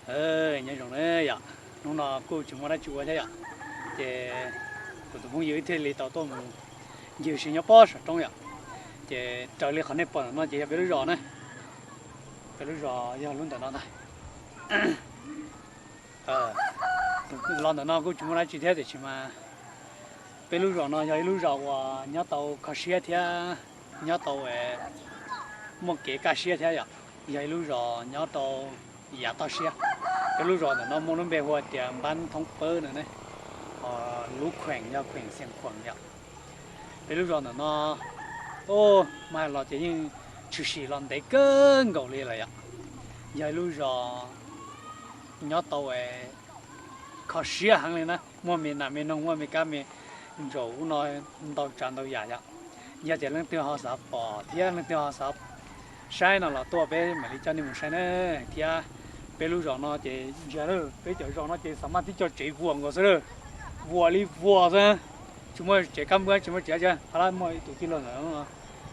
Nyob zoo na yom, hnub no kuj tsis muaj dab tsi ua thiab yom, ces kuv tus phooj ywg wb thiaj li tau tuaj mus ncig ua si nyob pob saum roob yom. Ces raws li qhov nej pom ntawm no ces yog peb lub zos na, peb lub zos yog lub ntawm no ntag. Los ntawm no kuj tsis muaj dab tsi thiab tiam sis mas peb lub zos no yog ib lub zos uas nyob tau kho siab thiab nyob tau muaj kev kaj siab thiab yom. Yog ib lub zos nyob rau yav toj siab. Peb lub zos ntawm no muaj lub npe hu tias Npab Thoob Pawb no ne, ho lub khueem yog khueem Xias Khuam yom. Peb lub zos ntawm no, o, mas los ces yeej tshwm sim los ntev kawg nkaus li lawm yom. Yog ib lub zos nyob tau kho siab heev li na, muaj me nas me noog, muaj me kab me ntsaum ub no ntau tsav ntau yam yom. Yog tias leej twg ho xav pom thiab leej twg ho xav saib no los tuaj peb mam li coj nej mus saib na. Thiab peb lub zos no ces ntsia lawm, peb cov zos no ces xav mas tib co tsev vuas nkaus xwb lawm, vuas li vuas xwb, tsis muaj tsev kab npab tsis muaj tsev dab tsi. Ho lawm muaj ib tug tij laug ntawm,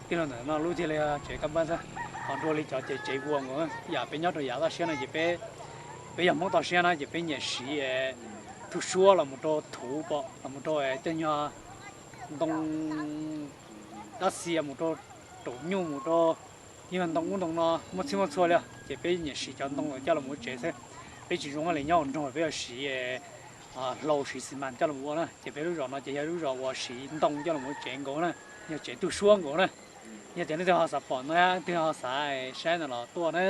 tij laug ntawm no lub thiaj li tsev kab npab xwb. Ho dua li cov ces tsev vuas nkaus. Yam peb nyob rau yav toj siab no ces peb, peb yog Hmoob toj siab na ces peb nyiam siv thuv suab los mus rau thuv pom los mus rau tej nyuag ntoo dab tsi mus rau raum nyuj mus rau tej nyuag ntoo ub ntoo no muaj txhij muaj txhua li, ces peb nyiam siv cov ntoo coj los ua tsev xwb. Peb tsis zoo li nyob hauv nroog peb yuav siv hlau siv xi mas coj los ua na, ces peb lub zos no ces yog lub zos uas siv ntoo coj los ua tsev nkaus na, yog tsev tug suab nkaus na. Yog tias leej twg ho xav pom no, leej twg ho xav saib no los tuaj na.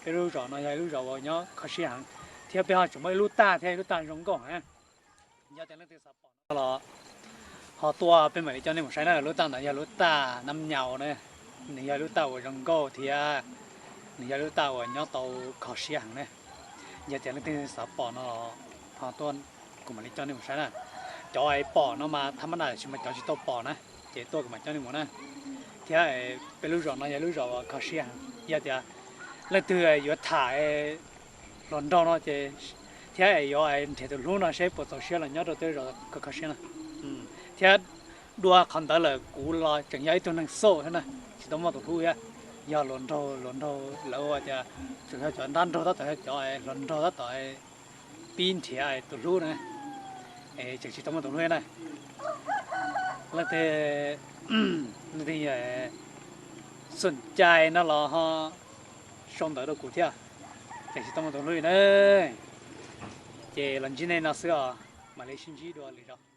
Peb lub zos no yog ib lub zos uas nyob kho siab heev, thiab peb ho tseem muaj ib lub tag thiab, ib lub tag zoo nkauj heev. Yog tias leej twg xav pom no los ho tuaj peb mam li coj nej mus saib na. Lub tag ntawd yog lub tag Nab Nyau na, nws yog lub tag uas zoo nkauj thiab nws yog lub tag uas nyob tau kho siab heev na. Yog tias leej twg xav pom no los ho tuaj, kuv mam li coj nej mus saib na. Cov pom no mas thab mab dam tsis mas cov tsis tau pom na, ces tuaj kuv mam coj nej mus na. Thiab peb lub zos no yog lub zos uas kho siab heev, yog tias leej twg yuav tham hluas nraug no ces, thiab yuav nrhiav tus hlub no seb puas txaus siab los nyob rau tej zos kho kho siab na. Thiab dua qhov ntawd lawm kuv los tseem yog ib tug neeg xauj thiab na, tsis tau muaj tus hlub thiab. Yog hluas nraug, hluas nraug lawv ua tias tseem yog cov nrab nraug tab tom yog cov hluas nraug tab tom pib nrhiav tus hlub na, tseem tsis tau muaj tus hlub na. Leej twg, leej twg xom cai no los ho sau ntawv rau kuv thiab, tseem tsis tau muaj tus hlub na. Ces los ntsib nej no xwb os, mam li sib ntsib dua lwm zaus.